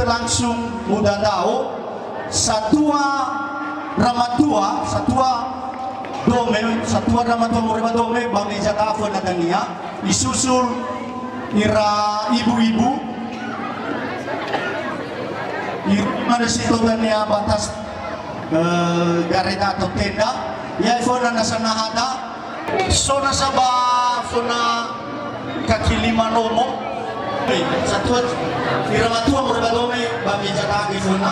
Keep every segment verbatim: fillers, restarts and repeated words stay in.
Langsung mudadao, satua ramatua, satua dome, satua ramatua moroi ba dome, ba meja da'a föna dania, isusul ira ibu-ibu, ira manö si tou dania ba atas, eh, gareda atau tenda, ya föna nasa nahada, So nasa ba föna kaki lima nomo. Hei, satua, ira matua moroi ba dome, ba meja da'a göi föna.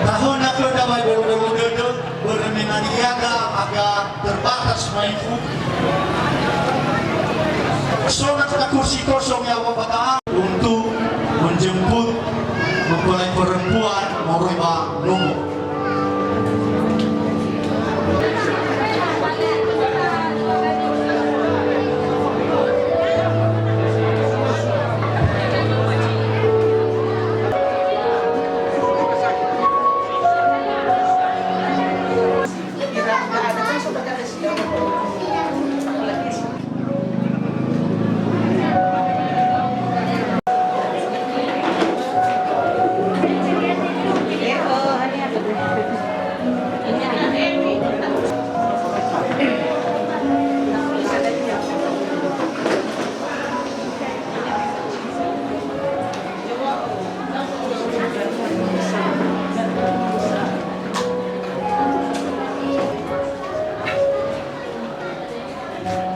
Tahöna föna ba bolo-bolo dödö. Börö me na niada aga terbatas maifu. So na kursi kosong ya, Bapak, untuk menjemput mempelai perempuan moroi ba nomo.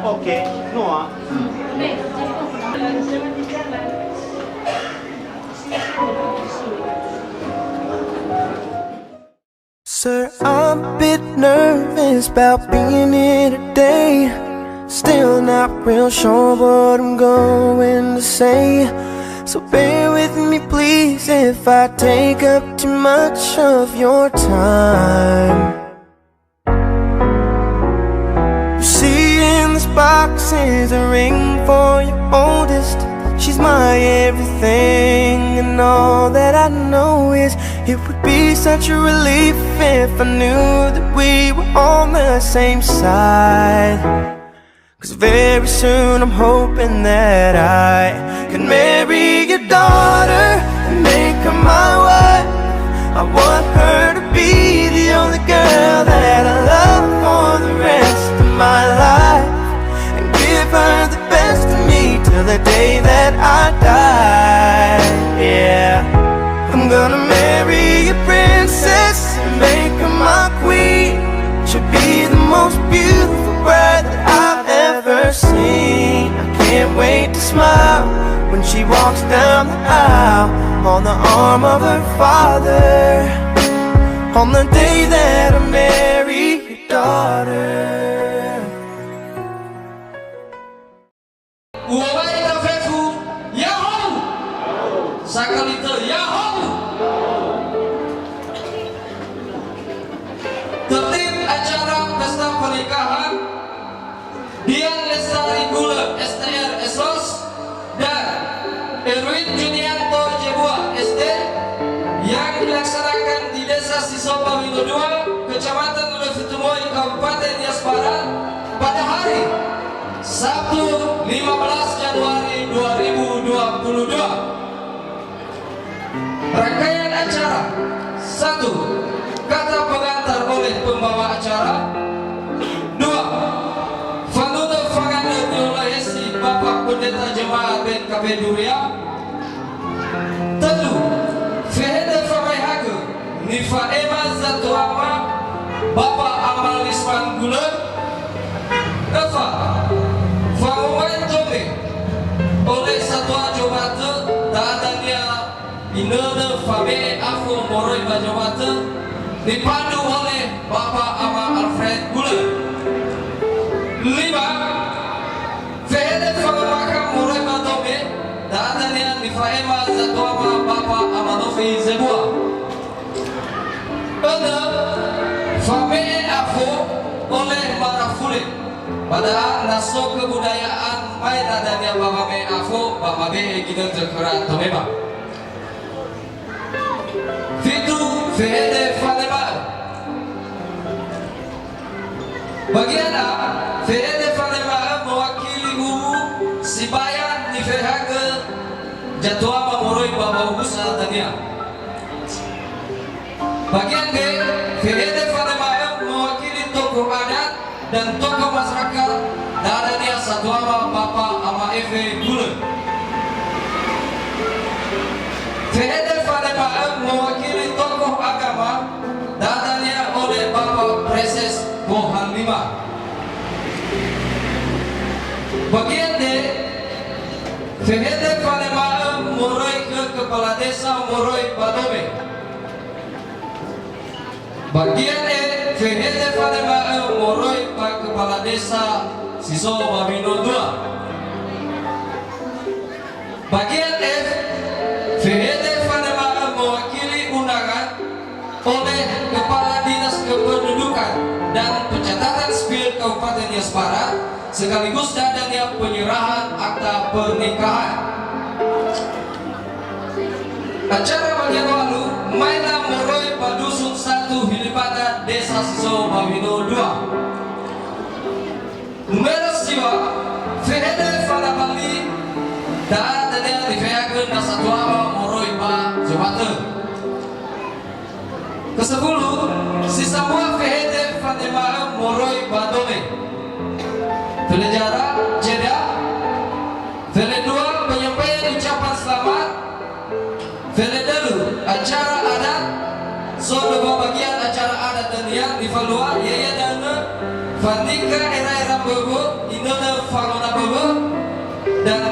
Oke, Noah. Sir, I'm a bit nervous about being here today. Still not real sure what I'm going to say. So bear with me, please, if I take up too much of your time. You see, in this box is a ring for your oldest. She's my everything, and all that I know is it would be such a relief if I knew that we were on the same side. 'Cause very soon I'm hoping that I can marry your daughter and make her my wife. I want her to be the only girl that I love for the rest of my life, and give her the best of me till the day that I die. Yeah, I'm gonna marry a princess and make her my queen. She'll be the most beautiful bride that I've ever seen. I can't wait to smile when she walks down the aisle on the arm of her father, on the day that I marry your daughter. U'owai ita fefu, ya'ahowu! Sakali tö, ya'ahowu! Tertib acara pesta pernikahan Dian Lestari Gulö, S T R Esos, dan Erwin Junianto Jebua, S D, yang dilaksanakan di Desa Sisopa Wingo dua, Kecamatan Ulu Fitumoi, Kabupaten Nias Barat, pada hari Sabtu, lima belas Januari dua ribu dua puluh dua. Rangkaian acara, satu, kata pengantar oleh pembawa acara. Dua, fanunö fangandrö ni'olahesi Bapak Pendeta Jemaat B N K B Duria. Tölu, fehede famaehagö nifa'ema zatuama Bapa Ama Lisman Gulö. Öfa, fangowai dome oleh satua zomatö, da'a dania inönö fame'e afo moroi ba zomatö, nipandu oleh Bapa Ama Alfred Gulö. Lima, fehede fangawakha moroi ba dome, da'a dania nifa'ema zatuama Bapa Ama Nofi Zebua. Önö, fame'e afo oleh Marafule. Ba da'a na so kebudayaan maena dania ba wame'e afo ba wame'e ginötö khöra tomema. Fitu, fehede fanema'ö. Bagian B, fehede fanema'ö mewakili tokoh adat dan tokoh masyarakat, da'ania satuama Bapak Ama Efe Gulö. Fehede fanema'ö mewakili tokoh agama, da'ania oleh Bapak Praeses Bohan Lima. Bagian D, fehede fanema'ö moroi khö Kepala Desa moroi ba Dome. Bagian E, fehede fanema'ö moroi ba Kepala Desa si so ba Wino dua. Bagian F, fehede fanema'ö mewakili undangan oleh Kepala Dinas Kependudukan dan Pencatatan Sipil Kabupaten Nias Barat, sekaligus da'ania penyerahan akta pernikahan. Acara bagian walu, maena moroi ba Dusun satu Hilibata, Desa si so ba Wino dua. Numero siwa, fehede fanabali, da'ania nifaeagö nasa tuama moroi ba Jowatö. Kesepuluh, si sambua fehede fanema'ö moroi ba Dome. Felezara, jeda. Feledua, penyampaian ucapan selamat. Feledölu, acara adat, so dua bagian acara adat dania, nifalua, yaiya da'ö, fanika era-era mböwö, inönö fangona mböwö, dan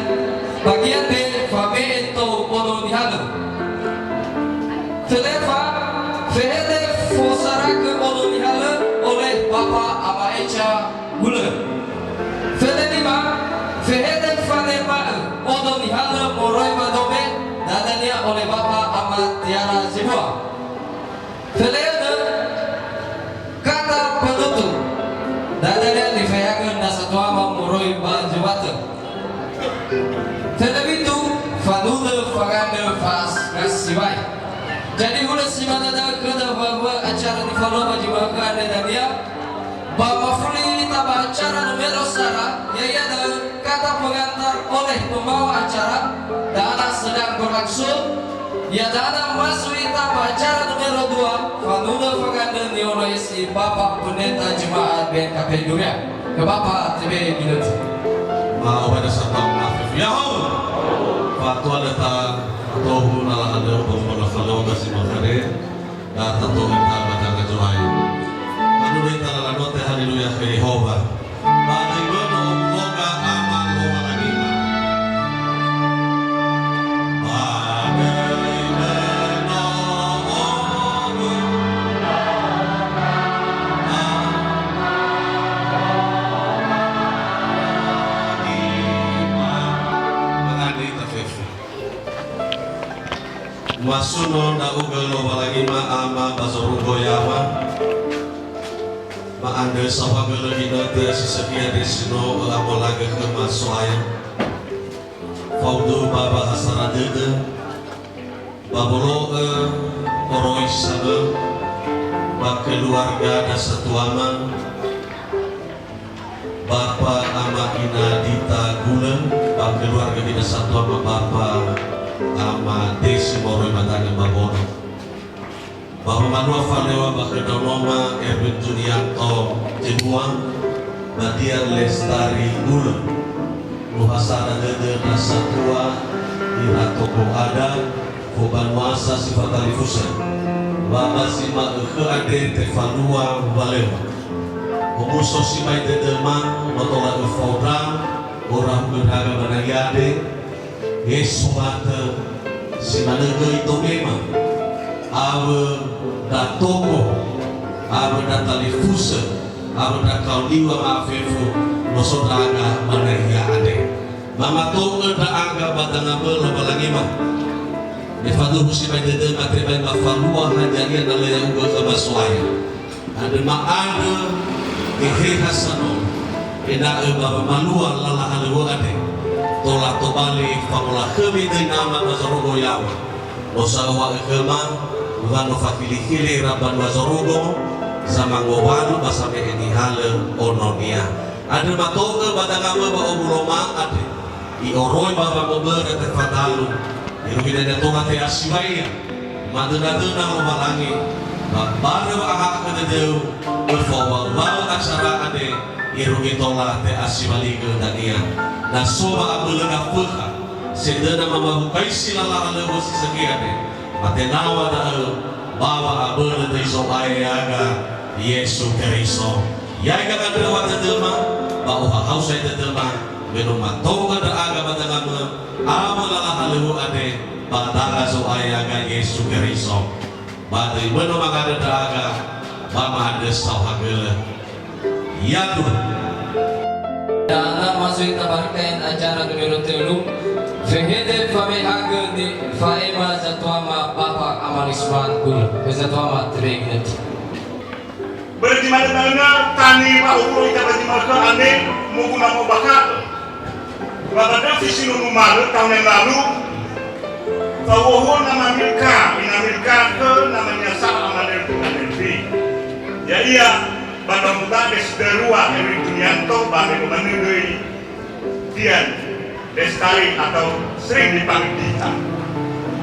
bagian B, fame'e tou ono nihalö. Felefa, fehede fosaragö ono nihalö oleh Bapak Ama Eca Gulö. Felelima, fehede fanema'ö ono nihalö moroi ba Dome, da'ania oleh Bapak Ama Tiara Zebua. Feleönö, kata penutup, da'ania nifaeagö nasa tuama moroi ba Jowatö. Felewitu, fanunö fangandrö fas-, fasiwai. Jadi hulö si manö da'ö khöda wa-, wa-, acara nifalua ba zi ma'ökhö andre dania. Ba mafuli ita ba acara numero sara, yaiya da'ö kata pengantar oleh pembawa acara, da'ana sedang berlangsung, ya da'ana masuk ita ba acara numero dua, fanunö fangandrö ni'oroi si Bapak Pendeta Jemaat B N K P Durian. Ke Bapak T B Ginötu. Ma, obai da satang maaf. Yaho! Fatua da ta, tohu na la ada, obai na la falua da si ma'ökhö andre. Da tato ita ba danga Zo'aya. Anu ita lala note haleluya khö Yehowa. Ba döi böno omuloga Ama Lowalangima. Ba döi böno omuloga Ama Lowalangima. Mangandrö ita fefu. Masuno ndra'ugö Lowalangima Ama ba zorugo yaŵa, ma'andrö saohagölö ginötö si sökhi andre si no ö'amolagö khöma So'aya. Faudu ba wahasara dödö, ba wolo'ö oroisa ö, ba keluarga nasa tuama, Bapa, Ama, Ina Dita Gulö, ba keluarga bina satua ba Bapa, Ama, Desi moroi ba danö ba Bono. Ba wamalua falua ba khö ndraonoma Erwin Junianto Jebua, ba Dian Lestari Gulö. Nuha sara dödö na satua, ira tokoh adat, fobanuasa si fatalifusö. Ba ba zi ma'ökhö andre tefalua walöŵa. Omuso sibai dödöma, no tola öfaondra, ora hugö ndra'aga ba nahia andre, he somatö, si manö göi domema, awö ndra toko, awö ndra talifusö, awö ndra kaoliŵa ma'afefu, no so ndra'aga ba nahia andre. Mamato'ö ndra'aga ba danga-Mö Lowalangima. Me faduhu sibai dödöma tebai mafalua hadia ia na lö ya'ugö khöma So'aya. Andrö ma'andrö, Geheha sanolo, ena'ö ba wamalua lala halöŵö andre, tola tobali fangolakhömi döi nama ba zorugo yaŵa. No sa'o'ö khöma, wa no fakhili-khili ira banua zorugo, samangowalu ba same'e nihalö ononia. Andrö mato'ö ba danga-Mö ba owuloma andre. I'oroi ba wangobörö tefadalu, irugi dania tola te'asiwaia, madöna-döna Lowalangi, Ba barö wa'ahakhö dödöu, öfaowaŵaŵö acara andre, irugi tola te'asiwaligö dania. Na so wa'abölö gafökha, sedöna mamawukaisi lala halöŵö si sökhi andre, ba tenaw̃a da'ö, ba wa'abölö döi Zo'aya Yesu Keriso. Ya'ia gandröŵa dödöma, ba ohahau sa'ae dödöma, me no matou'ö ndra'aga ba dangamö, awö lala halöŵö andre, ba danga Zo'aya Yesu Keriso. Ba döi mönö mangandrö ndra'aga, ba ma'andrö saohagölö. Ya'aduhu. Da'ö ma zui tabarakain acara numero tölu, fehede fame'ehagö nifa'ema zatuama Bapa Ama Lisman Gulö, khö zatuama Tebengi Nöti. Börö zi manö da'ö, tani wa'owulo ita ba zi ma'ökhö andre, moguna mobakha'ö. Ba ba döfi si no numalö tahun yang lalu, fa'uhu'ö nama Milka, ina Milka khö namania sa'a Ama Delfi, Ama Delfi. Ya'ia ba ndraono da'e si darua Erwin Junianto ba me manö döi Dian Lestari atau sering dipanggil Dita.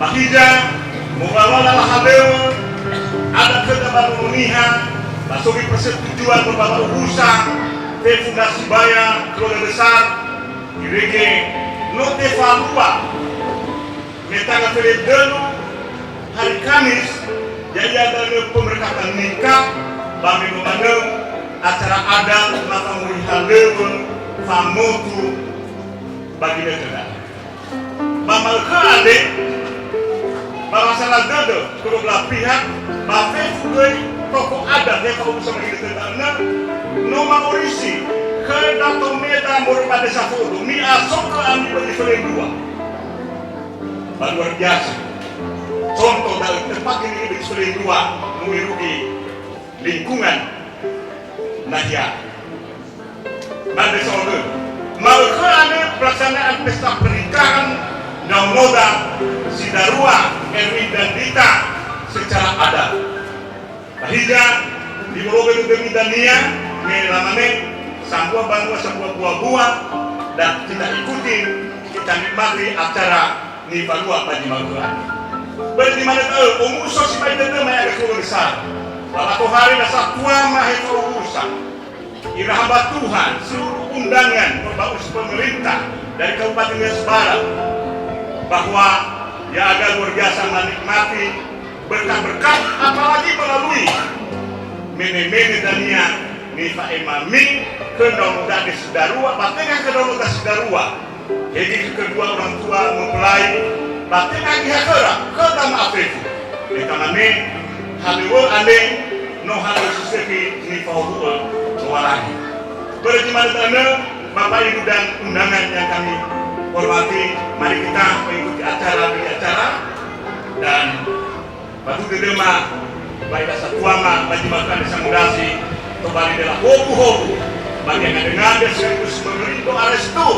Ba hiza, mowaŵa lala halöŵö, ada khöda ba Nono Niha, ba so göi persetujuan ba wa'uwusa, fefu na sibaya keluarga besar, irege no tefalua, me tanggal felendölu, hari Kamis, ya'ia danö pemberkatan nikah, ba minggu manö acara adat, mafangori halöŵö, famotu ba ginötö da'ö. Ba ma'ökhö andre, ba masalah dödö, kedua belah pihak, ba fefu göi tokoh adat, ya, fa'uwusa ba ginötö da'ö, no ma'orisi khö Dato Meda moroi ba Desa Fodo, mi'asogö ami ba zi felendrua. Ba luar biasa. Contoh da'ö, tepat ini, ini zi felendrua, no irugi lingkungan nahia. Ba Desa Fodo. Ma'ökhö andre pelaksanaan pesta pernikahan ndraonoda si darua Erwin dan Dita secara adat. Ba hiza, di bologe dödömi dania, me lamane, sambua banua, sambua bua-bua, dan kita ikuti, kita nikmati acara nifalua ba zi ma'ökhö andre. Börö zi manö da'ö, omuso sibai dödöma ya'aga keluarga besar. Ba latohare dasatuama he fa'uwusa. Ira hamba Tuhan, seluruh undangan, ba urusan pemerintah dari Kabupaten Nias Barat, bahwa ya'aga luar biasa menikmati berkat-berkat, apalagi melalui mene-mene dania nifa'emami khö ndraonoda si darua, ba tenga khö ndraonoda si darua. Hegi kedua orang tua mempelai, ba tenga niha khöra, khöda ma'afefu. Me tamane, halöŵö andre, no halöŵö si sökhi nifahuhu'ö Lowalangi. Börö zi manö da'ö, Bapak Ibu dan undangan yang kami hormati, mari kita mengikuti acara demi acara, dan Ba dödöma, ba ira satuama, ba zi ma'ökhö andre sangondrasi, tobali dela howu-howu, ba ngandrö-ngandrö sekaligus memberi doa restu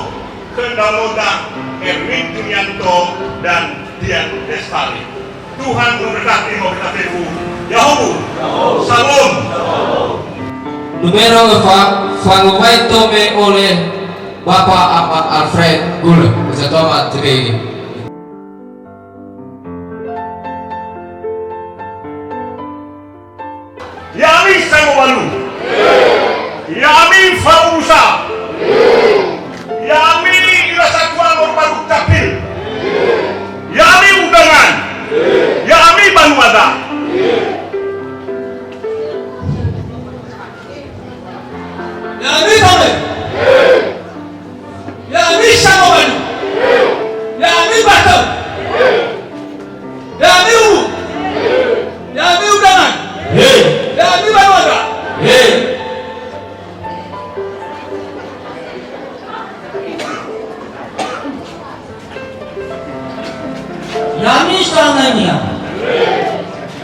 khö ndraonoda Erwin Junianto dan Dian Lestari. Tuhan memberkati, mau kita fefu. Ya'ahowu. Shalom. Numero öfa, fangowai tome oleh Bapak Ahmad Alfred Gulö, Ketua Tebengi. Ya'ami sangowalu. Ya'ami fa'uwusa. Ya'ami ira satua moroi ba dukcapil. Ya'ami undangan. Ya'ami banua adat. Ya'ami tome. Ya'ami sangowalu. Ya'ami batö. Ya'ami uwu. Ya'ami undangan. He. Ya'ami banua adat. He. Ya'ami sangowalu.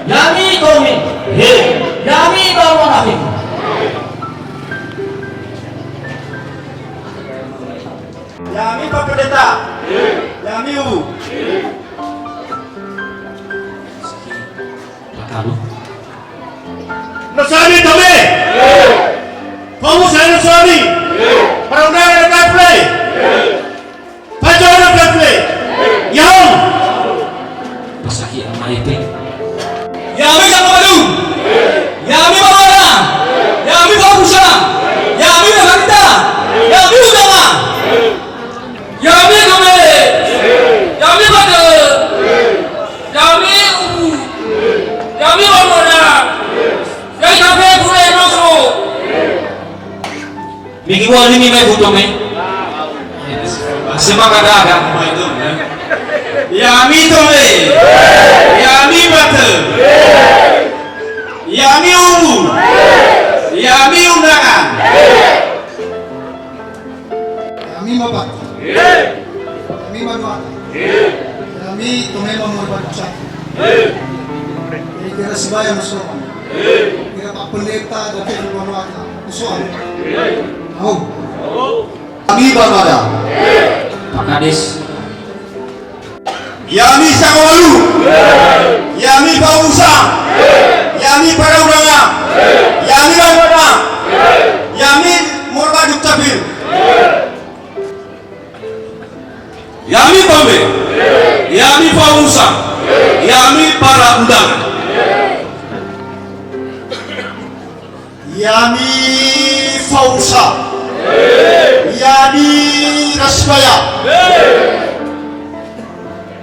Ya'ami tome. He. Ya'ami banua adat. Ya'ami Pak Pendeta. Ya'ami uwu. Matalu. Nasuami tome. Kamu saya nasuami. Para undangan dan play. Pajono dan play. Ya'ahowu. Pasakhi amaite. Ya'ami sangowalu. Minggu ini mai buto me. Semangat ada. Ya'ami Tome. Ya'ami Batö. Ya'ami Uwu. Ya'ami Undangan. Ya'ami Mabata. Ya'ami Manuata. Ya'ami Tome Mamor Baca. Ya'ami Kera Sibaya Musoa. Kera Pak Pendeta dan Kera Manuata. Musoa. Au. Ya'ami Bamada. Pak Kades. Ya'ami Sangowalu. Ya'ami Fausa. Ya'ami Parauranga. Ya'ami Bamada. Ya'ami Morba Dukcapil. Ya'ami Tome. Ya'ami Fausa. Ya'ami Parauranga. Ya'ami Fausa. Ya'ami Rasibaya.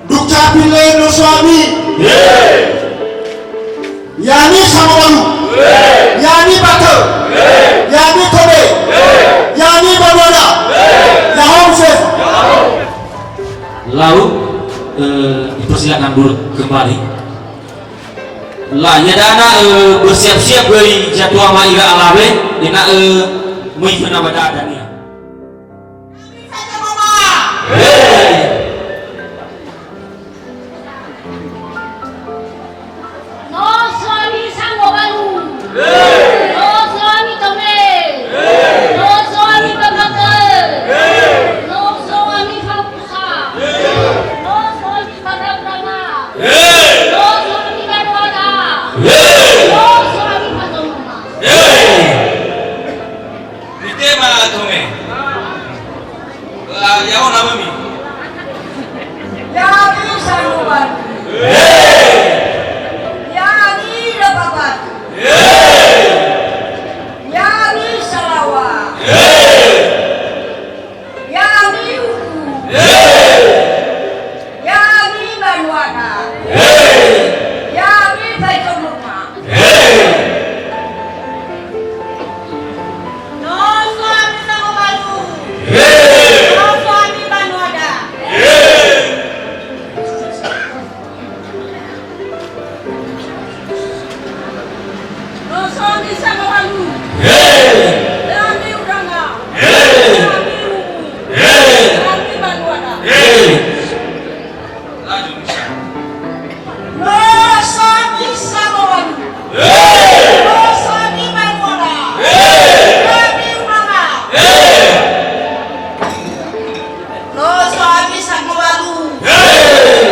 Dukcapil le no soami. Ya'ami Sangowalu. Ya'ami Batö. Ya'ami Tome. Ya'ami Banuada. Ya'ami Fausa. Lalu, eh, dipersilakan dulu kembali. La, ya dana, eh, bersiap-siap göi jadwal ma ira alawe, ena'ö möi föna ba da'ö dania. No soami Sangowalu. No soami Tome. No soami Babatö. No soami Fausa. No soami Parauranga. No soami Banuada. No soami Fatonoma. Mitema Tome. Ah, ya'o namömi. Ya'ami Sangowalu. Ya'ami Lobabatu. Ya'ami Salawa. Ya'ami Uwu. Ya'ami Banuada. Ya'ami Faizonoma. No soami Sangowalu. No soami Banuada. No soami Sangowalu. Ya'ami Undangan. Ya'ami Uwu. Ya'ami Banuada. No soami Sangowalu. No soami Banuada. Ya'ami Undangan. No soami Sangowalu.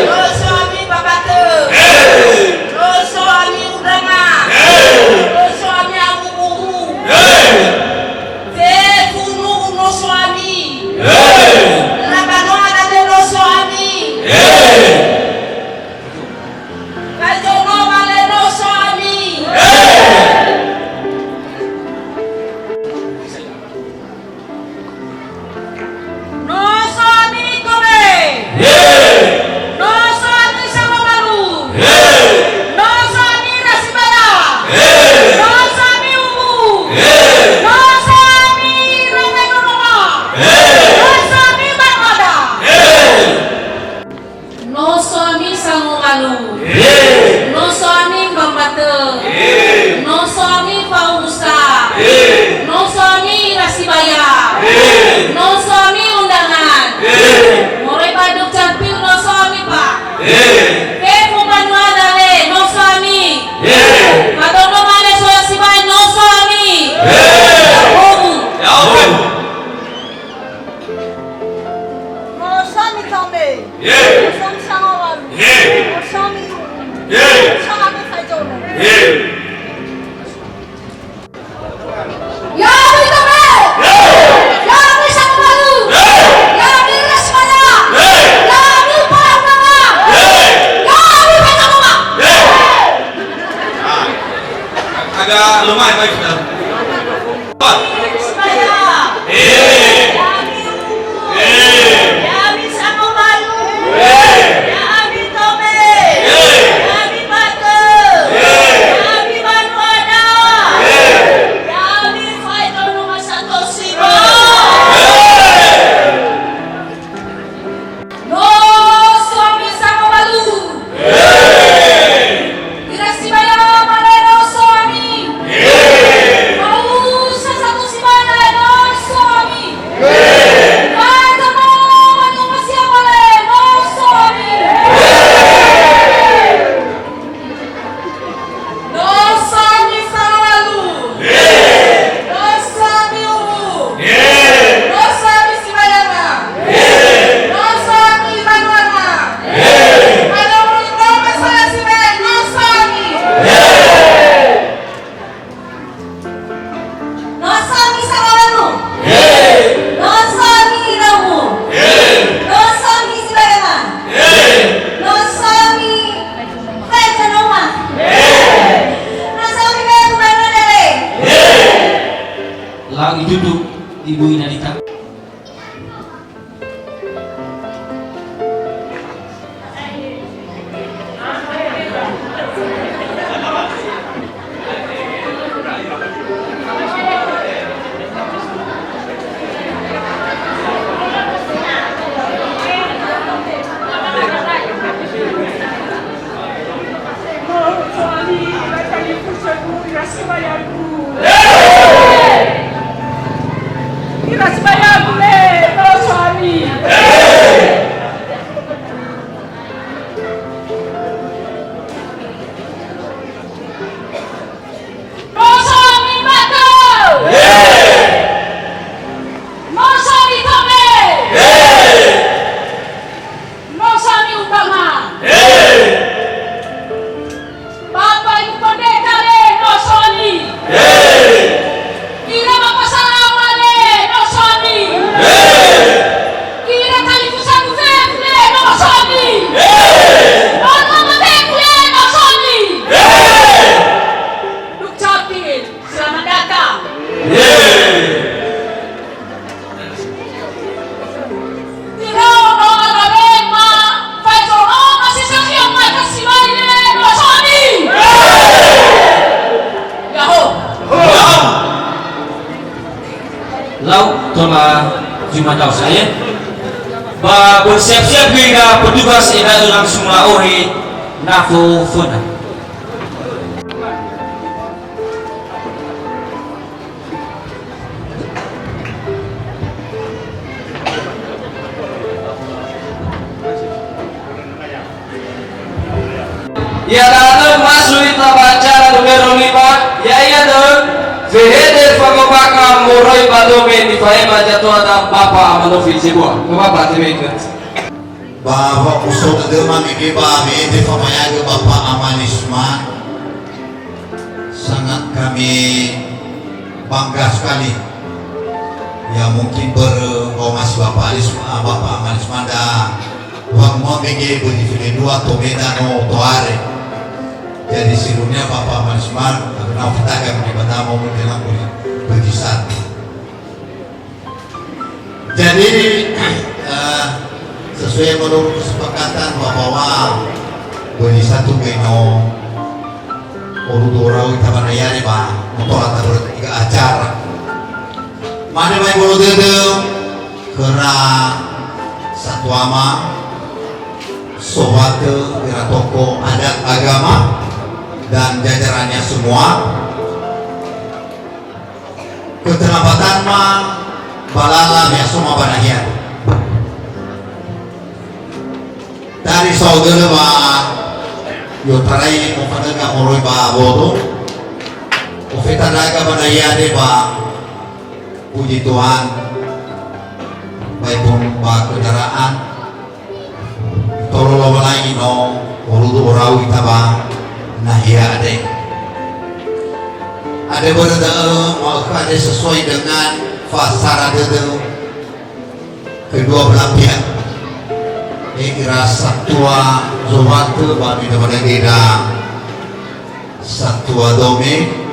No soami Babatö. No soami Undangan. No soami Amubuhu. Fefu nu'u no soami. Labanoa dade no soami. Faizonoma le no soami. No soami Tome. No soami Sangowalu. No soami Rasibaya. No soami Uwu. No soami Rame Nonoma. No soami Banuada. No soami Sangowalu. He. No soami Mbamatö. He. No soami Fausa. He. No soami Rasibaya. He. No soami Undangan. He. Moroi ba Dukcapil no soami, Pak. He. Fefu Banuada le no soami. He. Fatonoma le soa sibai no soami. He. Ya'ahowu. Ya'ahowu. No soami Tome. Ye. No soami Sangowalu. Ye. No soami Uwu. Ye. No soami Faizonoma. Ye. Ya'ami Tome. Ye. Ya'ami Sangowalu. Ye. Ya'ami Rasibaya. Ye. Ya'ami Parauranga. Ye. Ya'ami Faizonoma. Ye. Agak lemah ya, Pak Ustaz. Ya'ami Sangowalu. Ya'ami Tome. Ya'ami Batö. Ya'ami Banuada. Ya'ami Faizonoma sato sibai. Ibu Inalita. No so ami mate! He! No so ami tome! He! No so ami utama! He! Bapak Ibu Pendeta le, no so ami! He! Ira Bapak Salama le, no so ami! He! Ira Talifusadu fefu le, no so ami! He! Ono Mama fefu le, no so ami! He! Dukcapil, selamat datang. Yeay. Tirao no alarema, faezo no masisakio mata sibai le, no so ami. Yaho. Lau tola Jumadao saya. Ba bersiap-siap ira petugas ena'ö langsung la'ohe nafo föna. Iada'e masui ita ba acara numero lima, yaitu wehede fagombakha moroi ba dome nifaema zatoa da Bapa Amanofi sebua. Ke Bapa, terima kasih. Ba wa'uso dödöma mege ba wehede famayagö Bapa Amalisman. Sangat kami bangga sekali. Ya, mungkin börö ba omasi Bapa Alis-, Bapa Amalisman da wa'umua mege bözi fele dua tomeda no toare. Jadi, sirunia Bapa Amalisman, tapi na fetaga mege ba nama mungkin aku bözi satu. Jadi, eh, sesuai menurut kesepakatan bahwa bözi satu gö no oludu orau ita ba naiare ba motola tabörö tiga acara. Mane mai bolo dödö khöra satuama, sowatö ira tokoh adat agama dan jajarannya semua. Keterlambatan ma ba lala me asoma ba nahia. Tari saudara ba i'otarai mofanöga moroi ba bodo. Ofeta ndra'aga ba nahia de ba puji Tuhan. Baik pun ba kendaraan. Tolo Lowalangi no oludu orau ita ba nahia andre. Andre börö da'ö ma'ökhö andre sesuai dengan fasara dödö kedua belah pihak. E, ira satua zowatö ba mina manageda satua dome.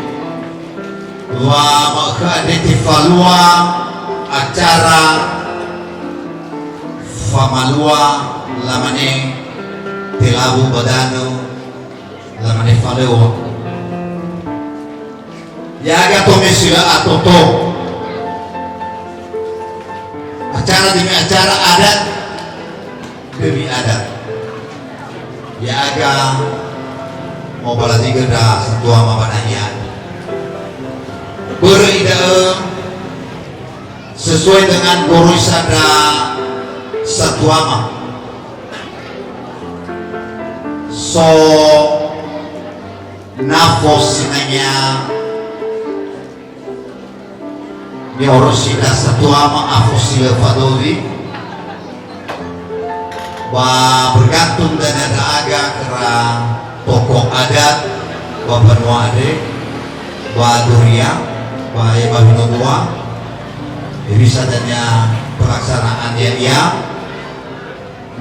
Wa ma'ökhö andre tefalua acara famalua lamane telawu ba danö lamane falöŵa. Ya'aga tome si lö atoto. Acara demi acara, adat demi adat. Ya'aga mobaladigi ndra satuama ba nahia. Börö ida'ö sesuai dengan goroisa ndra satuama. So nafo sinangea ni'orosi ndra satuama afo si lö fadoli, ba bergantung dania ndra'aga khöra tokoh adat ba mbanua andre, ba Doria, ba Eba Hinondua, hewisa dania pelaksanaan ya'ia.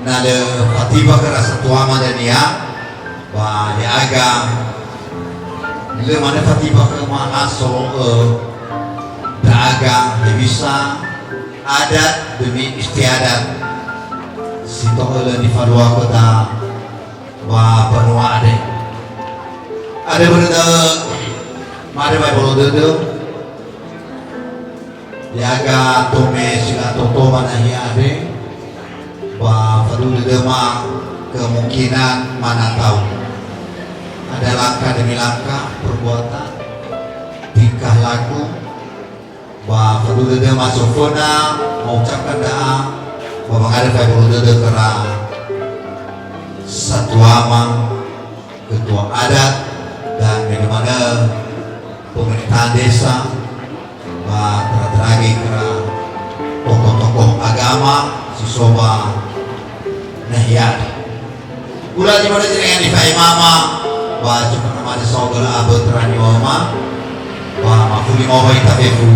Na lö fatiba khöra satuama dania, ba ya'aga lö manö fatiba khöma ha solo'ö ndra Aga hewisa adat demi istiadat si to'ölö nifalua khöda ba banua andre. Andre börö da'ö, ma'andrö wa'ebolo dödö, ya'aga tome si la'atoto ba nahia andre, ba faduhu dödöma kemungkinan manatau. Ada langkah demi langkah, perbuatan, tingkah laku, ba faduhu dödöma soföna, mengucapkan doa, ba mangandrö fa'ebolo dödö khöra satuama, ketua adat, dan me manö pemerintahan desa, ba tera-tera göi khöra tokoh-tokoh agama si so ba nahia. Ula zi manö zi dengan ifa'emama, ba cuma namade saohagölö abö terani wama, ba mafuli mawa ba ita fefu.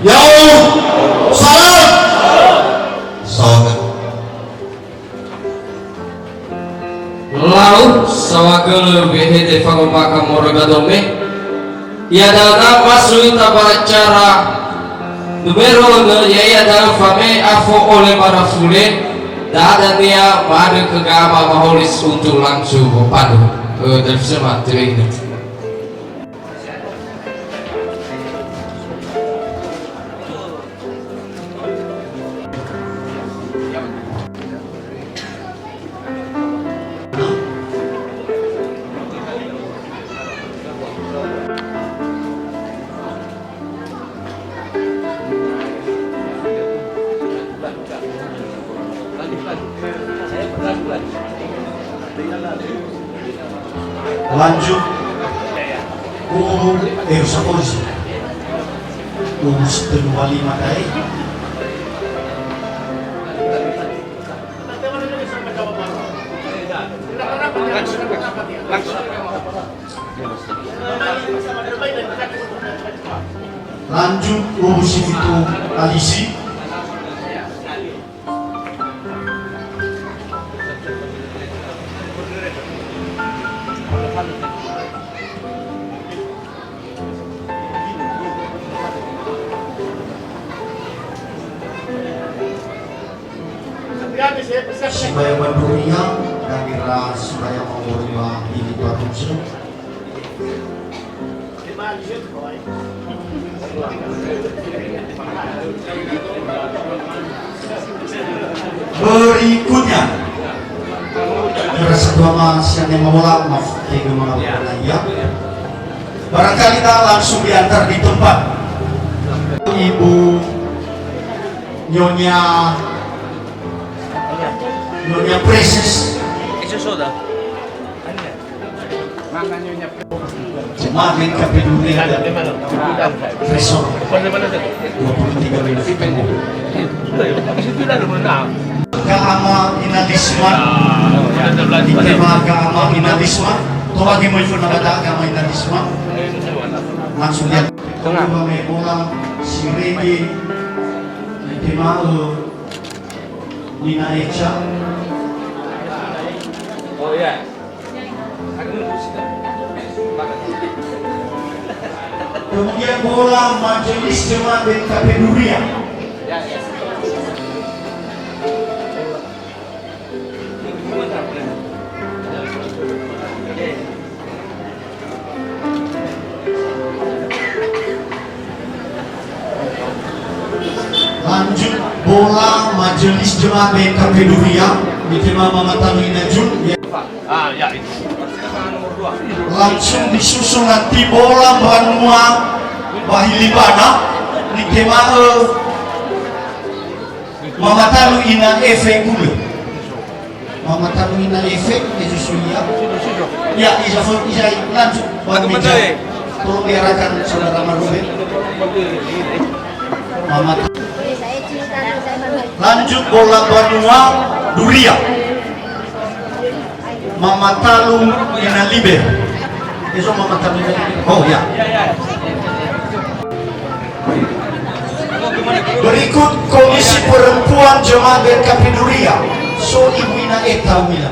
Ya'o, salam. Saohagölö. Lau saohagölö wehede fangombakha moroi ba dome. Iada'ö na masui ita ba acara numero önö, ya'ia da'ö fame'e afo ole ba nafule, da'ö dania ma'andrö khö gama maholis untuk langsung mofanö. Eh, dan bisa mah, tidak ingat. Lanjut, Uwu Erusa Ozi. Uwu si tölu wali madae. Lanjut, Uwu si fitu alisi. Simbaya ba duria, dan ira simbaya mawoli ba hili barunsu. Berikutnya, rasa tuama siang yang mamola, maaf, tega mengabarkan ya. Barangkali kita langsung diantar di tempat. Ibu Nyonya, Nyonya Princess. Jemaah B N K P Duria, Resor dua puluh tiga Mei. Ga'ama Inalisma, itema Ga'ama Inalisma, tola gemoi fona bada Ga'ama Inalisma. Langsung lihat. Tengah. Dua me bola, Sirege, itema, eh, Nina Eca. Oh, iya. Kemudian bola Majelis Jemaat B N K P Duria. Lanjut bola Majelis Jemaat B N K P Duria, itema Mama Talu Ina Jun. Ah, ya, itu. Langsung disusul nanti bola mbanua Bahilibana, itema, eh, Mama Talu Ina Efe Gule. Mama Talu Ina Efe, Yesus Yulia. Ya, Iza Fo-, Iza lanjut. Batu Meja. Tolong diarahkan Saudara Marube. Mama Ta-, lanjut bola mbanua Duria. Mama Talu Ina Libe. Ezo Mama Talu Ina Libe. Oh, ya. Berikut Komisi Perempuan Jemaat B N K P Duria. So Ibu Ina Eta, Mila.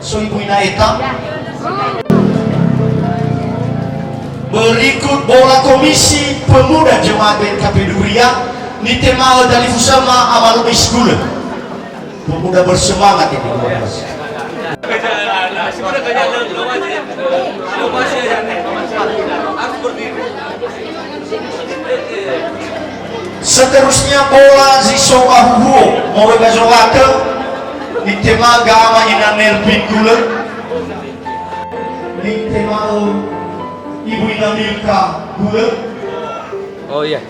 So Ibu Ina Eta. Berikut bola Komisi Pemuda Jemaat B N K P Duria, nitema'ö dalifusöma Ama Lubis Gulö. Pemuda bersemangat ini, luar biasa. Seterusnya bola zi so ba huhuo, moroi ba zolatö, nitema'ö ga'ama ina Nelvin Gulö. Nitema'ö ibu ina Milka Gulö. Oh iya.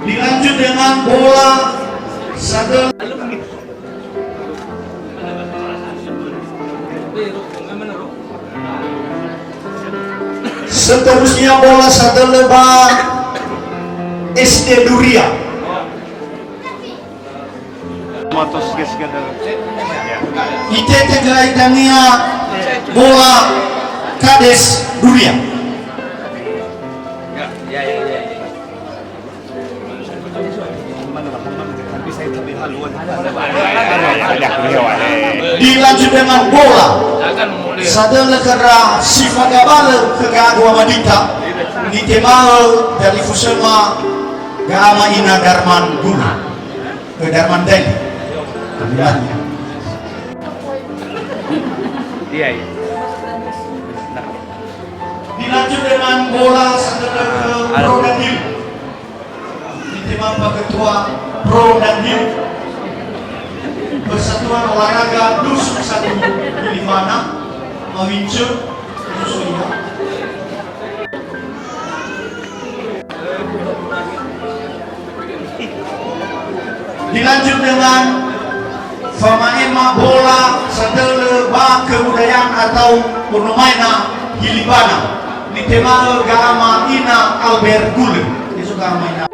Dilanjut dengan bola sadöl-, seterusnya bola sadölö ba S D Duria. Matos geska dalam. Itete gela'i dania bola Kades Duria. Dilanjut dengan bola sadölö khöra si fagabalö khö Ga'a Dua Madita, nitema'ö dalifusöma ga'ama ina Darman Gulö. Ke Darman Daily. Iya, iya. Dilanjut dengan bola sadölö khö Pro Dandim. Nitema'ö Pak Ketua Pro Dandim. Persatuan Olahraga Dusun Satu Gilimanuk, Mawincu, khususnya. Dilanjut dengan fama'ema bola sadölö ba kebudayaan atau Ono Maena Hilibana, nitema'ö ga'ama ina Albert Gulö. Yesu ga'ama ina.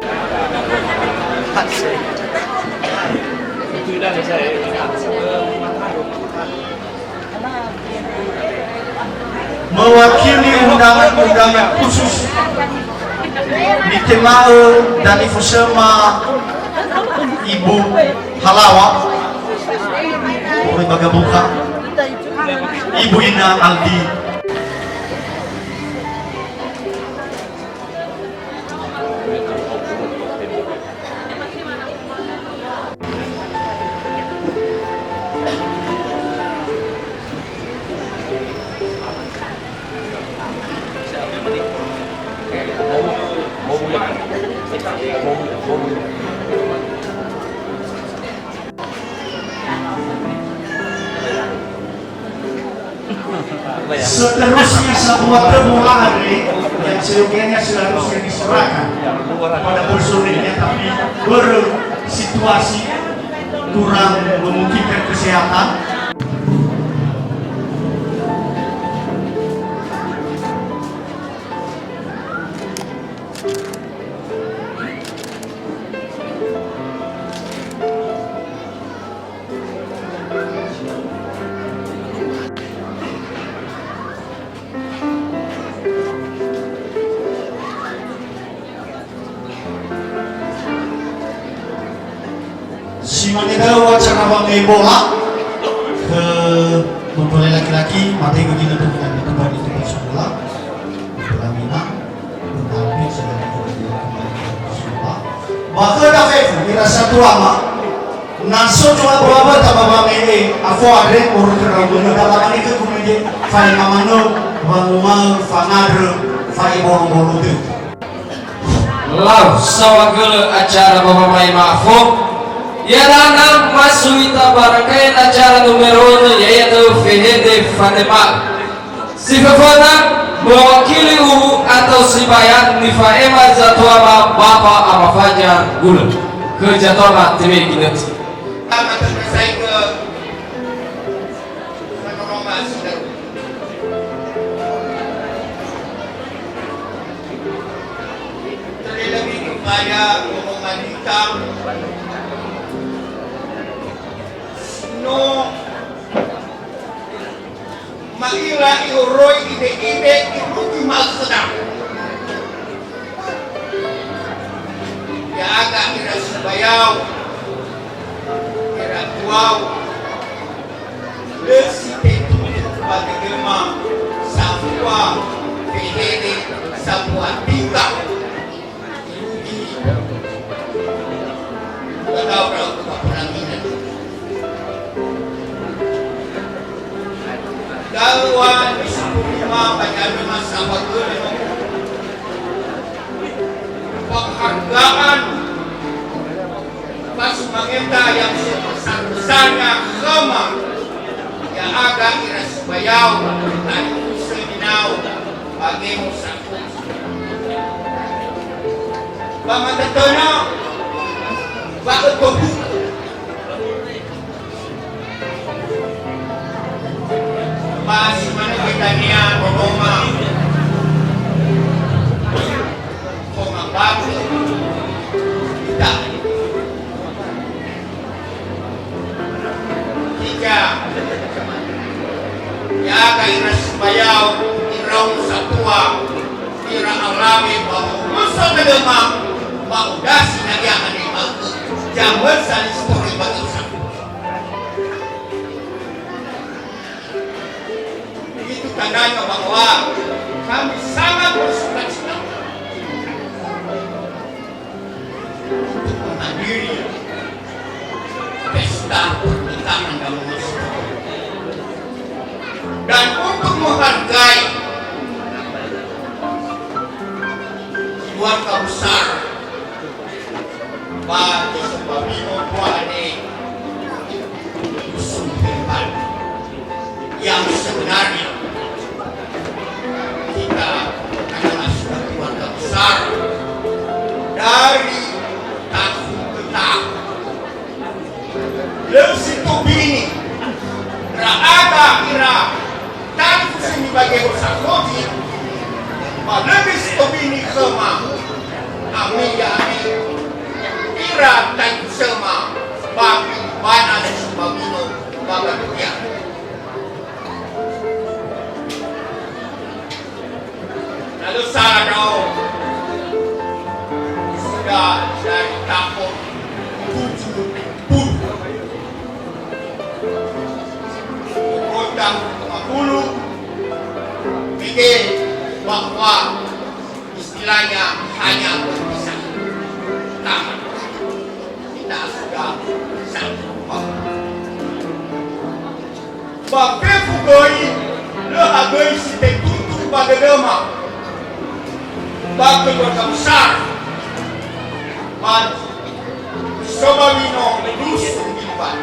Mewakili undangan-undangan khusus, nitema'ö dalifusöma Ibu Halawa, Polri Bagabuka, Ibu Ina Aldi. Seterusnya, sebuah temu lahir yang seyogianya seharusnya diserahkan kepada personilnya, tapi börö situasi kurang memungkinkan kesehatan. Si mane da'ö acara wame'e bola khö mempelai laki-laki, mate gögina dengan di tempat, di tempat sekolah, pelaminan, berdamping, segala macam. Ba khöda fefu, ira satuama, na so zua böwöta ba wame'e afo andre, moroi khöra guna, ba lamane khögu mege, fa'ema manö, wanguma'ö, fangandrö, fa'ebolo-bolo döi. Lau, saohagölö acara ba wamaema afo, ya'ia na masu ita barangkae acara numero enö, ya'ia da'ö fehede fanema'ö. Si föföna, mewakili uwu atau sibayan nifa'ema zatuama Bapa Ama Fajar Gulö. Khö zatuama tewe ginöti. Terlebih kepada Romo Madita. No Ma'ila ihoroi ide-ide irugi ma'ökhöda. Ya'aga ira sibayao, ira Wau, lö si tetutu ba dödöma sambua fehede, sambua tika. Irugi, uga dao ndra'o ba perangina. Da'ö wa nisukuri ma ba dödöma sambua göle. Penghargaan Fasumangeta yang sebesar-besarnya khöma, ya'aga ira sibayao, talifusö ninau, ba gemo saku. Ba matatöna, ba ötobu. Ba si manö Betania nonoma. Fongambakö ita. Hiza, ya'aga ira sibayao, iraono satua, ira alawe ba wa'omuso dödöma, ba odasi nadia ane ma'ökhö. Zamösa listori ba dosa. Itu tandanya bahwa kami sangat bersuka cita untuk menghadiri pesta pernikahan Damohoso dan untuk menghargai keluarga besar Ba Desa Babino dua ane, dusun Hemban. Yang sebenarnya kita adalah sudah keluarga besar dari tahun ke tahun. Lö si tobini ndra'aga ira talifusömi ba geho sakhozi, ba lö si tobini khöma, ami ya'ami ira talifusöma ba bana si Babino ba Baduria. Na lö sala ndra'o, sudah dari tahun tujuh puluh. Pokoknya tahun lima puluh, mege bahwa istilahnya hanya berpisah. Tamat. Kita sudah satu. Ba fefu göi, lö hagöi si tetutu ba dödöma, ba keluarga besar, ba si Babino dusun Hemban.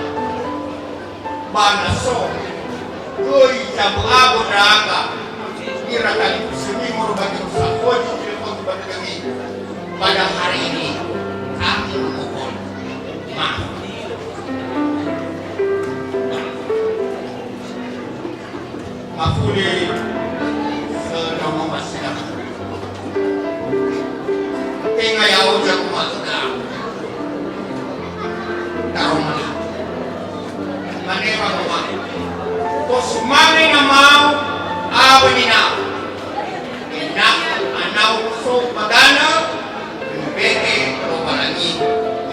Ba na so göi zabu'abu ndra'aga, ira talifusömi moroi ba geho sakhozi, telefon ba dödömi. Pada hari ini kami memohon maaf. Mafuli sö nomo masila. Tenga ya'o zaku ma'öda. Taroma li. Mane wangoma. Fosumange namau awö ninau. Ena'ö anau so ba danö, nibe'e Lowalangi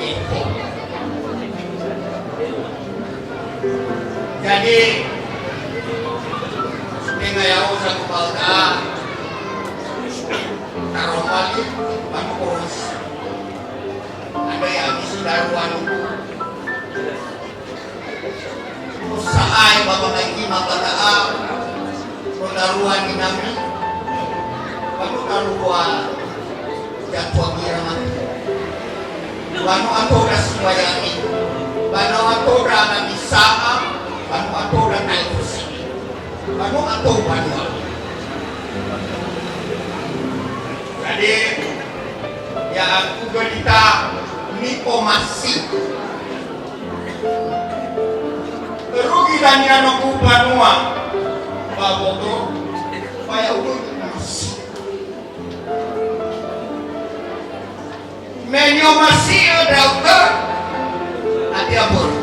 Yehova. Jadi, tenga ya'o zaku ma'öda, taroma li, ba nokoros. Andrö ya'ami si darua nuku. Sa'ae ba wamaigi ma ba da'a, no darua ninami, ba no darua zatua gira mati. Ba no ato ndra siwayami, ba no ato ndra nami sa'a, ba no ato ndra talifusömi, ba no ato banua. Jadi, ya'aku göi ita ni'omasi. Rugi dania nogu banua ba bodo, ba ya'ugö omasi. Me ni'omasi'ö ndra'ugö, hadia börö?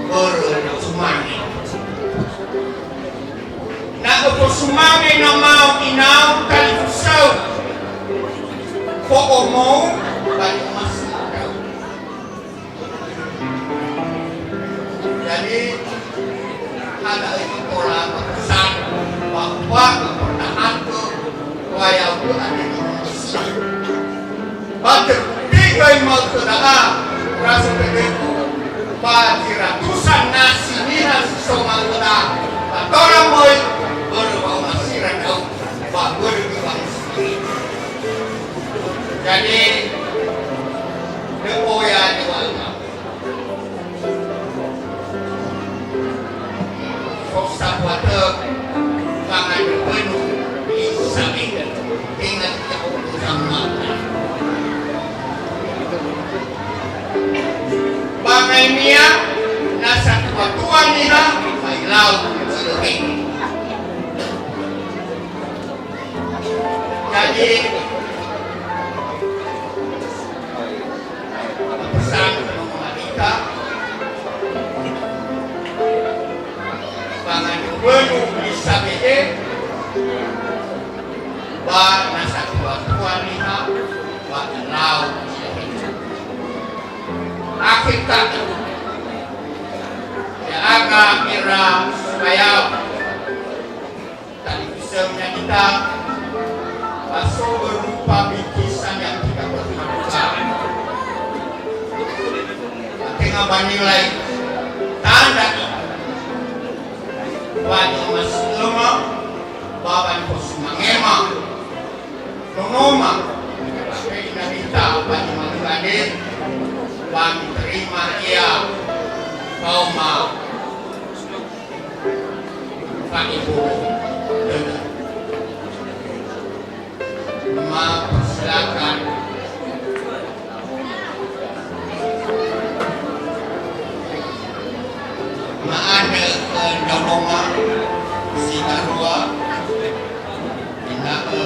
Börö sumange. Na öfosumange namau inau talifusöu, fo'omou ba ni'omasi'ö ndra'ugö. Jadi, hana itu pola pesan bahwa mempertahankan wayang itu ada di Indonesia. Ba terbukti göi mautöda'a rasa tegeku ba zi ratusan nasi niha si so mautöda'a ba tora möi börö wa'omasira ndra'o ba börö göi wa'omasira. Jadi, lö oya niwa'öma. Fosa kuatö, fangandrö bönu, Elizabeth, dengan Ya'odo sama. Bangai mia, na satua-tua niha, failau, Elizabeth. Jadi, pesan kepada kita, fangandrö bönu bisa be'e, ba na satua-tua niha, ba enau ia. Akhir kata, ya'aga ira sobayao. Talifusömnya kita, ba so berupa bingkisan yang tidak berharga. Tenga ba nilai tanda, ba ni'omasi'öma, ba ba nifosumange'ma, nonoma, ba ni'omasi'öma, ba miterima ia faoma. Pak Ibu, dengar. Ma, persilakan. Ma'andrö, eh, ndraonoma si darua, ena'ö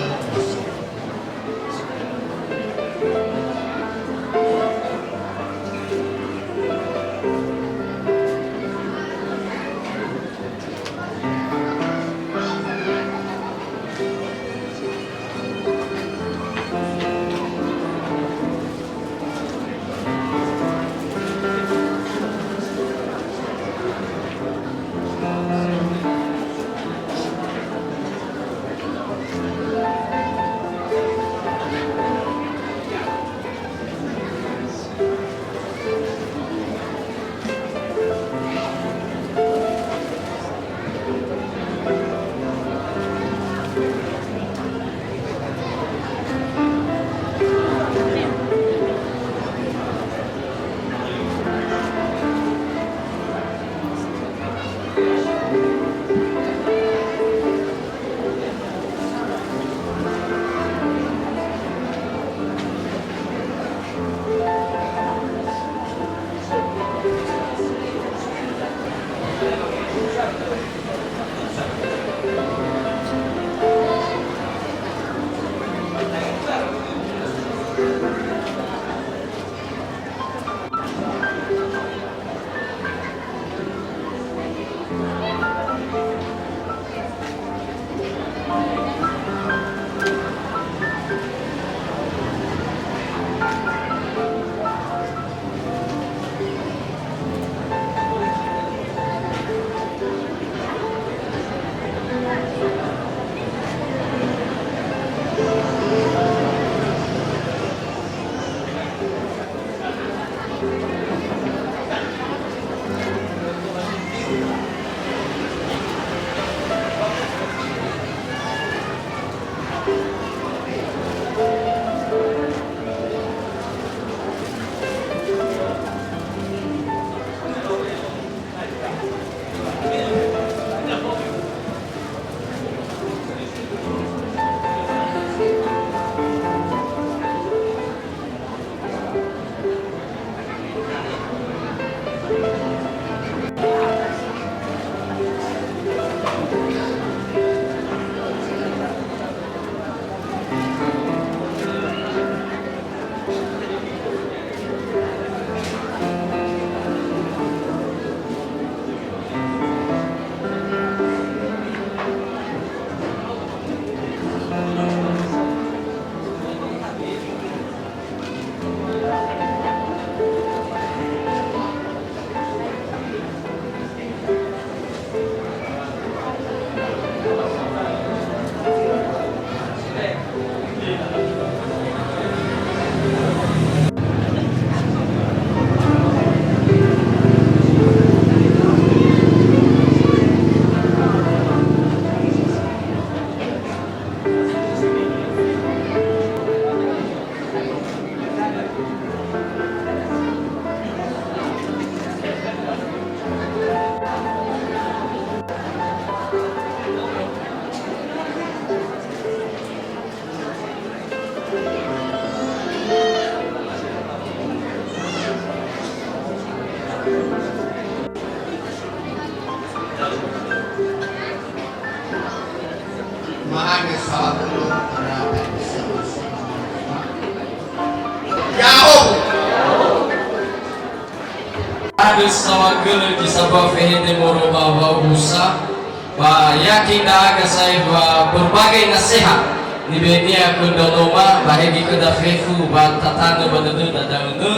Harus saohagölö zi sambua fehede moroi ba wa'omusa, ba yakin ndra'aga sa'ae wa berbagai nasehat nibe'e-Nia khö ndraonoma, ba he göi khöda fefu ba tatanö ba dödöda da'önö,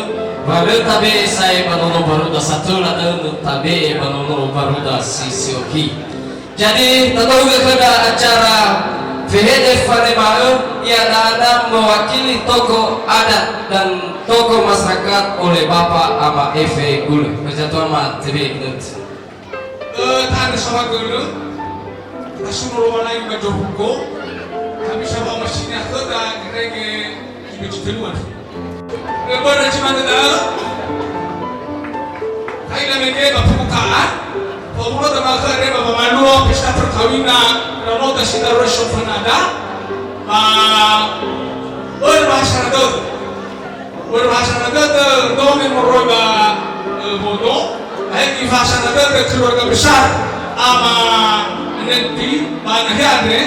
wa lö tabe'e sa'ae ba nono mbaruda satöra da'önö, tabe'e ba nono mbaruda si si'oki. Jadi, tatahugö khöda acara fehede fanema'ö, ia nana mewakili tokoh adat dan tokoh masyarakat oleh Bapak Ama Efe Gulö. Majatua ma T V Inut. Eh, tanö saohagölö, tasuno Lowalangi ba zorugo, kami sama masini akhöda gerege Ibu Citeluan. Börö zi manö da'ö, ha'ila mege ba pembukaan, pembukaan ba ma'ökhö andre ba wamalua pesta perkawinan ndraonoda si daroi sofanada, ba börö bahasa dödö. Börö bahasa dödö, dome moroi ba, eh, bodo, akhirnya bahasa dödö keluarga besar Ama Nenti, ba nahia andre,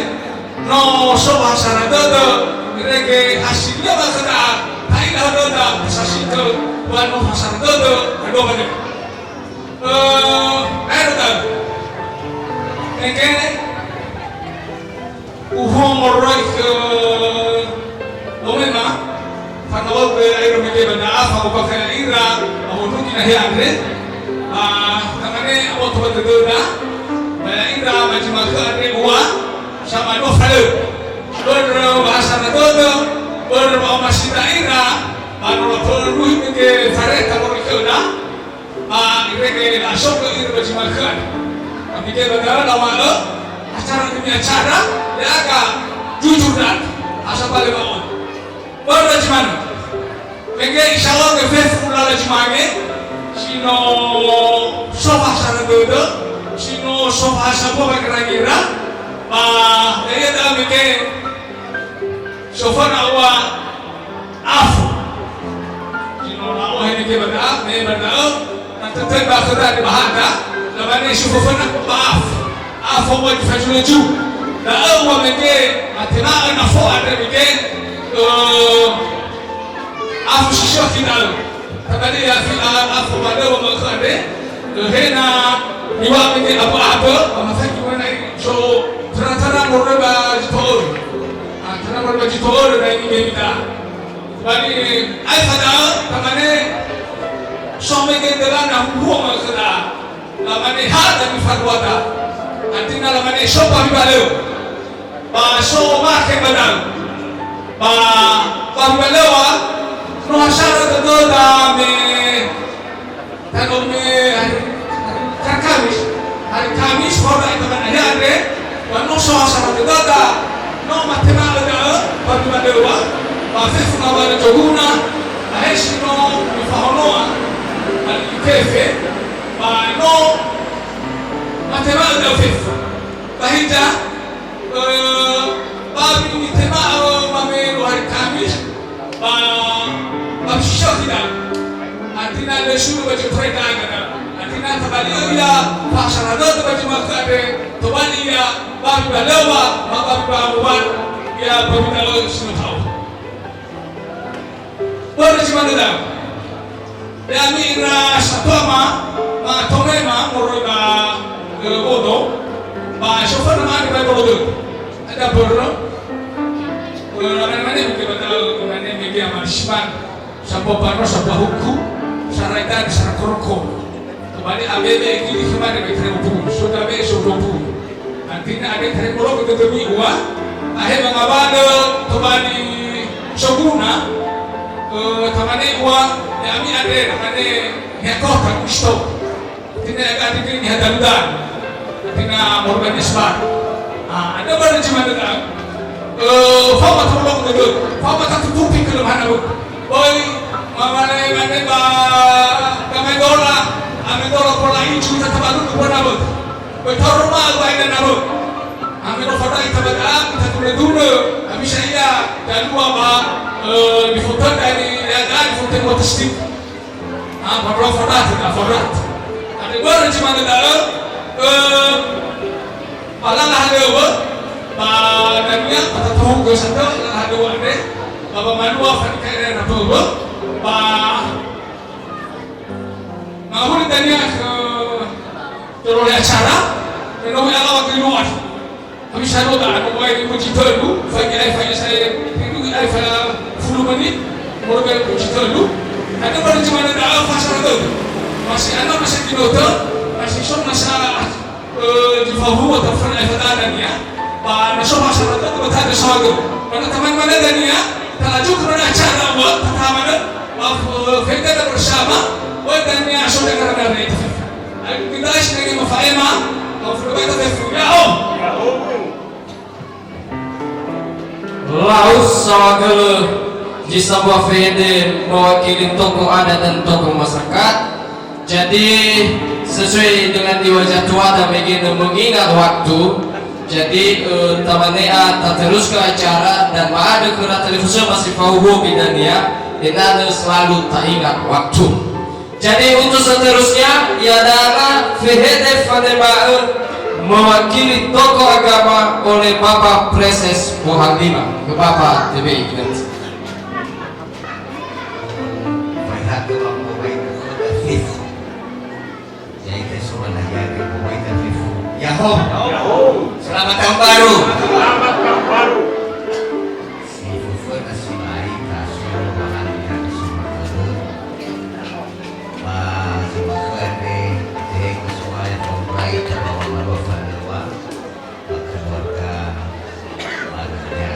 No so bahasa dödö, irege hasilia ba khöda, ha'ila dödö, sasitö, wa no bahasa dödö, kedua bade. Eh, aero da'ö. Ege, uho moroi khö Lomema, Fanawaugö aero mege ba da'a, fa'ombakha ya'ira, ba wondrugi nahia andre, ba tamane aboto ba dödöda, ba ya'ira ba zi ma'ökhö andre ua, samanofa lö. Börö bahasa dödö, börö wa'omasi da'ira, ba no latöluhi mege fareta moroi khöda, Ba irege la'asogö ira ba zi ma'ökhö andre. Tapi deba dara lawa'ö, acara demi acara, ya'aga jujur dan asabale wa'o. Börö zi manö. Mege insya Allah ge fefu lala zi ma'ökhö, si no so bahasa dödö, si no so bahasa bua ba gira-gira, ba ya'ia da'a mege soföna ua Afo. Zi no la'ohe mege ba da'a, me ba da'ö, na tötö ba khöda de ba hada, lamane si föföna ba afo. Afo ba zi fazulö zu. Da'ö ua mege, matena'ö na fo andre mege, eh, afo si sökhi da'ö. Tadali ya fi a, afo ba da'ö ba khö andre, eh, hena, niwa mege abö-abö, ba mafai ki mana so, tara-tara moroi ba zi to'ö. Ah, tara moroi ba zi to'ö, na ini mege da'a. Bali, aefa da'ö, tamane, so mege döla na huhuo ma'ökhö da'a. Lamane hada nifaduada. Artina lamane so ba hibalöŵa. Ba so makhe ba da'ö. Ba, ba hibalöŵa, no hasara dödöda me Tanö me hari, hari Kamis, hari Kamis, fao da'a ita ba nahia andre, ba no so hasara dödöda, no matena'ö da'ö, ba dua döwa, ba fefu ngawalö zoguna, ba he si no mifahonoa, ba li kefe, ba no matena'ö da'ö fefu. Ba hiza, Ö, ba mitema, ö, mamelo hari Kamis, ba, ba sisa kita. Artina lö sulu ba jepre daga. Artina tobali ia, pasara dödö ba jemaah kade, tobali ia, ba mibalöŵa, ba, ba, ba, ba, ia, ba mibalöŵa sino tau. Börö zi manö da'ö. Ya'ami ira satua ma, ma tomema moroi ba, ö, bodo, ba soföna ma'andrö ba bodo dödö. Ada börö, ö, lamane-mane mungkin ba da'ö, lamane mege amal siman, sambua banua, sambua huku, sara idanö, sara korokoro. Tobali abe'e gili khöma dödö tere obu, so dabe'e so dobu. Artina andre tere molo'ö dödömi ua, ahe mangawalö tobali soguna, ö, tamane ua, ya'ami andre, tamane niha kota, Kristo. Artina ya'aga andre niha daludan. Artina moroi ba nisbar. Ah, ada börö zi manö da'ö. Ö, fao ma tolong dödö, fao ma tatutupi kelemahan awö. Oi, mamane-mane ba gamaedola, amedola pola iju tatabalu ke bona bö. Oi, taoro ma ba ina na bö. Amero fada ita ba da'a, ita tunö-tunö, amisa ia, dalua ba, eh, di foto dari, ya, di foto motor stick. Ah, padua fada, tidak fada. Ada börö zi manö da'ö, eh, Ba lala halöŵö, ba dania, ba tatahugö satö lala halöŵö andre, ba, ba malua fanikaere na töwö, ba Mangawuli dania khö terole acara, dan no alawa keluar. Kami sano da ano wae kunci telu, fagi ai fagi saya, itu ai fagi fulu menit, mulai kunci telu. Ada pada cuma ada apa salah tu. Masih ada masih kilo tu, masih sok masa eh, zi fahuhuo taföna efadada dania, ba na so masalah tu, ba tada soal tu. Ba na taman mana dania, talaju kepada acara buat pertama tu, ba, eh, feta bersama, buat dania so dengar dari itu. Ayo kita sini mau faema, mau fulu baita fefu. Ya, Om. Lau saohagölö zi sambua fehede mewakili tokoh adat dan tokoh masyarakat. Jadi, sesuai dengan di wajah tuada, mege mengingat waktu. Jadi, eh, tamane'a tateruskan acara dan ma'andrö khöra talifusöma si fahuhuo bidania, ena'ö selalu ta'ingat waktu. Jadi, untuk seterusnya, iadalah fehede fanema'ö mewakili tokoh agama oleh Bapak Praeses Bohang Lima. Ke Bapak T B I. Ya'ita sola na ya'ita bohoi ta fefu. Ya'ahowu. Ya'ahowu. Selamat tahun baru. Selamat tahun baru. Si föföna sibai, tasolo bahan yang sumatera. Ba si makhöte, tehe kesuai, komplai, terbawa malu, fandewa. Keluarga, keluarga,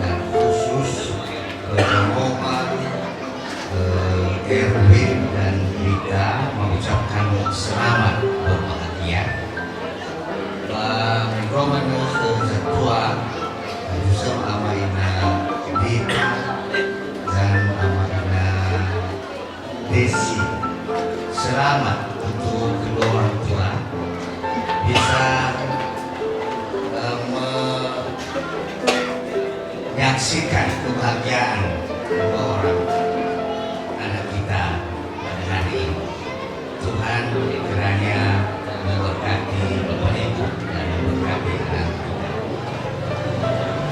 dan khusus ke Rombongan, eh, Erwin dan Rita mengucapkan selamat berbahagia. Ba mendroma nösö zatua, khusus ama ina Rita dan ama ina Desi, selamat untuk kedua orang tua bisa, eh, menyaksikan kebahagiaan kedua orang anak kita pada hari ini. Tuhan kiranya memberkati Bapak Ibu dan memberkati anak kita.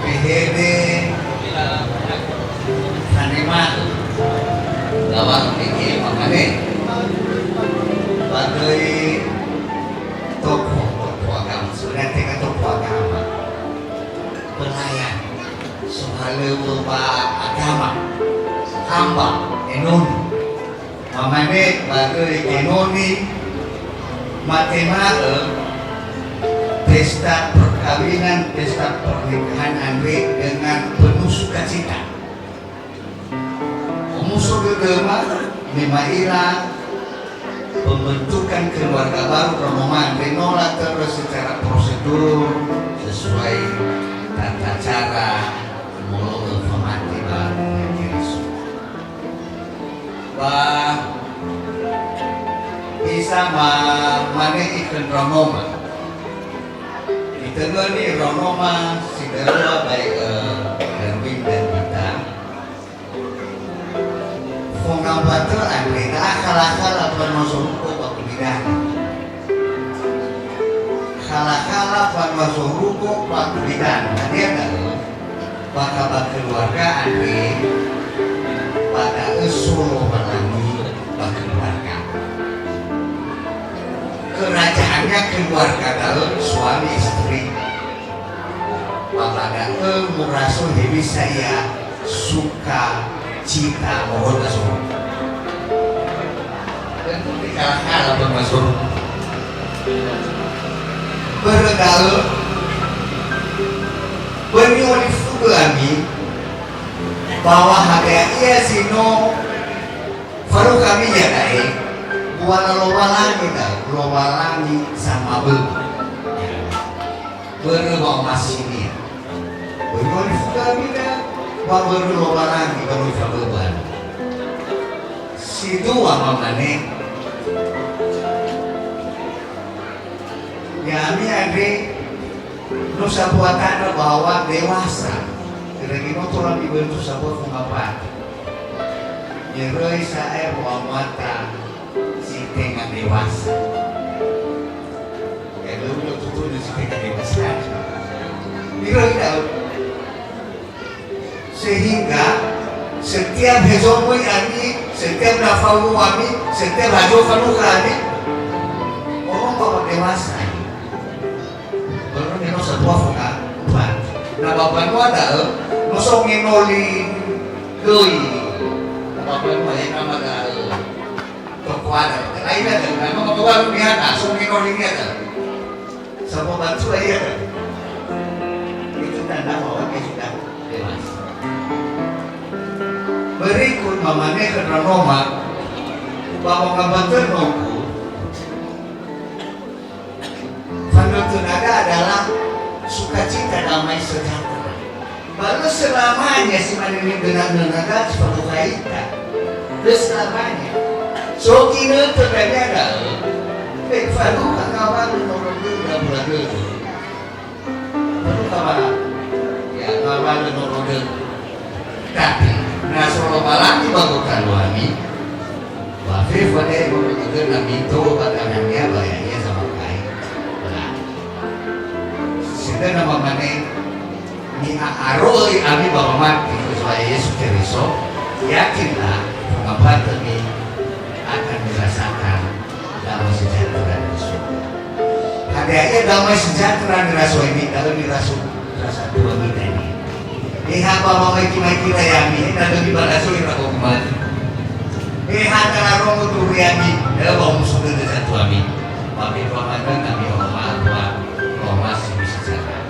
Fehede, eh, fanema'ö, lawang mege mamane, ba döi tokoh, tokoh agama, sebenarnya tenga tokoh agama, pelayan, sohalöŵö ba agama, hamba, enoni. Mamane ba döi enoni, matema'ö pesta perkawinan, pesta pernikahan andre dengan penuh sukacita. Omuso dödöma me ma'ila pembentukan keluarga baru Rombongan andre no latörö secara prosedur sesuai tata cara molo'ö famate ba Tuhan Yesus. Ba bisa ma-, mane ikhö ndronoma. Itönöni ndronoma si darua bae'ö Erwin dan Dita. Fongamba'ö andre, na akhala-khala mbanua zorugo ba gulidanö. Khala-khala mbanua zorugo ba gulidanö. Hadia da'ö? Bakha ba keluarga andre, ba da'ö so Lowalangi ba keluarga. Kerajaannya keluarga da'ö suami istri. Ba ba da'ö muraso hewisa ia sukacita moroi ba zorugo. Tentu dikala-kala ba zorugo. Börö da'ö, böi mi'olifugö ami, bahwa hadia ia si no farukhami iada'e, buala Lowalangi da'ö, Lowalangi samaböbö. Börö wa'omasinia. Börö wa'olifugö ami da'ö, ba börö Lowalangi ba no ifaböbö ami. Si dua mamane, ya'ami andre no sambua tanö bahwa dewasa. Irege no tola mibentuk sambua fungapati. Iröi sa'ae wa'amuata si tenga dewasa. Ya, lö ulo tutuna si tenga dewasa. Iröi da'ö. Sehingga setiap hezo möi ami Setiap na faumu ami, setiap hajo fanukha ami, orang bawa dewasa. Baru ni no satu apa kan? Na ba banua da'ö, no so ngenoli göi. Na ba banua, eh, nama da'ö. Toko ada, lain ada, nama bawa lu ni ada, so ngenoli ni ada. Sama bantua ia kan? Itu tanda bahwa dia sudah dewasa. Berikut mamane khö ndra'o ma, ba wangabötö nogu, fanötö nada adalah sukacita damai sejahtera. Ba lö selamanya si mane ni'ögöna-göna nada si fatokhai ita. Lö selamanya. So ginötö dania da'ö, eh, falukha ngawalö norö dödö, ngawalö dödö. Falukha ba, ya, ngawalö norö dödö. Tapi, na so Lowalangi ba gotaluami, ba fefu da'e moroi dödöna mito ba tanania ba ya'ia zamakai. Ba, sedöna mamane, Mi'a'aro'ö ami ba wamati khö Zo'aya Yesu Keriso, yakinlah, pengabötömi akan merasakan damai sejahtera di surga. Hadia ia damai sejahtera nirasoi mi, da'ö niraso, rasa dua mi dania. Niha ba mamaiki-maiki ira yami, ena'ö mibalasoi ira hormati. Niha talarongo turi ami, da'ö ba umuso dödö zatuami. Ba me dua manö ami hormati, dua, dua masih bisa jalan.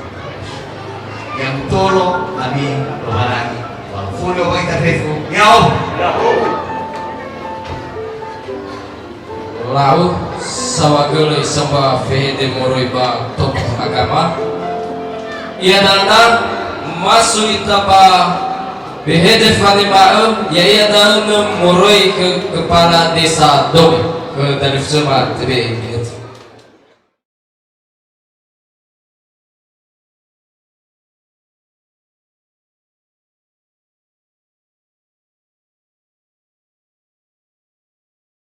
Ya mutolo ami Lowalangi, ba ufuli ohoita fefu, ya'o! Lau saohagölö isomba fehede moroi ba tokoh agama. Ia da'ö na maso ita ba fehede fanema'ö, ya'ia da'ö nö moroi khö Kepala Desa Dome, khö Dalifusöma T B I.